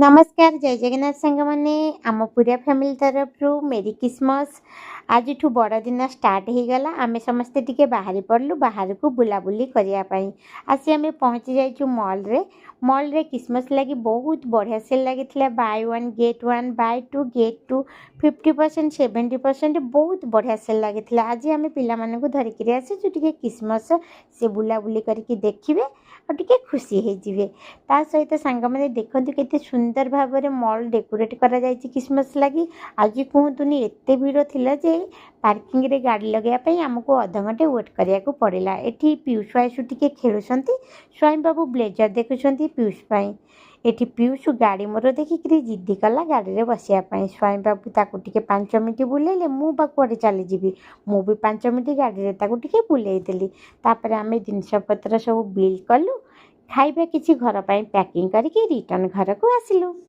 ନମସ୍କାର, ଜୟ ଜଗନ୍ନାଥ ସାଙ୍ଗମାନେ। ଆମ ପୁରା ଫ୍ୟାମିଲି ତରଫରୁ ମେରି କ୍ରିସମସ୍। ଆଜିଠୁ ବଡ଼ଦିନ ଷ୍ଟାର୍ଟ ହେଇଗଲା। ଆମେ ସମସ୍ତେ ଟିକେ ବାହାରି ପଡ଼ିଲୁ ବାହାରକୁ ବୁଲାବୁଲି କରିବା ପାଇଁ। ଆସି ଆମେ ପହଞ୍ଚି ଯାଇଛୁ ମଲ୍ରେ। ମଲ୍ରେ କ୍ରିସମସ୍ ଲାଗି ବହୁତ ବଢ଼ିଆ ସେଲ୍ ଲାଗିଥିଲା। Buy one get one, buy two get two, 50%, 70%, ବହୁତ ବଢ଼ିଆ ସେଲ୍ ଲାଗିଥିଲା। ଆଜି ଆମେ ପିଲାମାନଙ୍କୁ ଧରିକିରି ଆସିଛୁ ଟିକେ କ୍ରିସମସ୍ ସେ ବୁଲାବୁଲି କରିକି ଦେଖିବେ ଆଉ ଟିକେ ଖୁସି ହେଇଯିବେ। ତା ସହିତ ସାଙ୍ଗମାନେ, ଦେଖନ୍ତୁ କେତେ ସୁନ୍ଦର ଭାବରେ ମଲ୍ ଡେକୋରେଟ୍ କରାଯାଇଛି କ୍ରିସମସ୍ ଲାଗି। ଆଜି କୁହନ୍ତୁନି, ଏତେ ଭିଡ଼ ଥିଲା ଯେ ପାର୍କିଂରେ ଗାଡ଼ି ଲଗାଇବା ପାଇଁ ଆମକୁ ଅଧଘଣ୍ଟେ ୱେଟ୍ କରିବାକୁ ପଡ଼ିଲା। ଏଠି ପିୟୁଷ, ଆୟୁଷ ଟିକେ ଖେଳୁଛନ୍ତି। ସ୍ୱାଇଁ ବାବୁ ବ୍ଲେଜର ଦେଖୁଛନ୍ତି ପିୟୁଷ ପାଇଁ। ଏଠି ପିୟୁଷ ଗାଡ଼ି ମୋର ଦେଖିକିରି ଜିଦ୍ଦି କଲା ଗାଡ଼ିରେ ବସିବା ପାଇଁ। ସ୍ୱାଇଁ ବାବୁ ତାକୁ ଟିକେ 5 ମିନିଟ୍ ବୁଲେଇଲେ। ମୁଁ ବା କୁଆଡ଼େ ଚାଲିଯିବି? ମୁଁ ବି 5 ମିନିଟ୍ ଗାଡ଼ିରେ ତାକୁ ଟିକେ ବୁଲେଇ ଦେଲି। ତାପରେ ଆମେ ଜିନିଷପତ୍ର ସବୁ ବିଲ୍ କଲୁ। ଖାଇବା କିଛି ଘର ପାଇଁ ପ୍ୟାକିଂ କରିକି ରିଟର୍ଣ୍ଣ ଘରକୁ ଆସିଲୁ।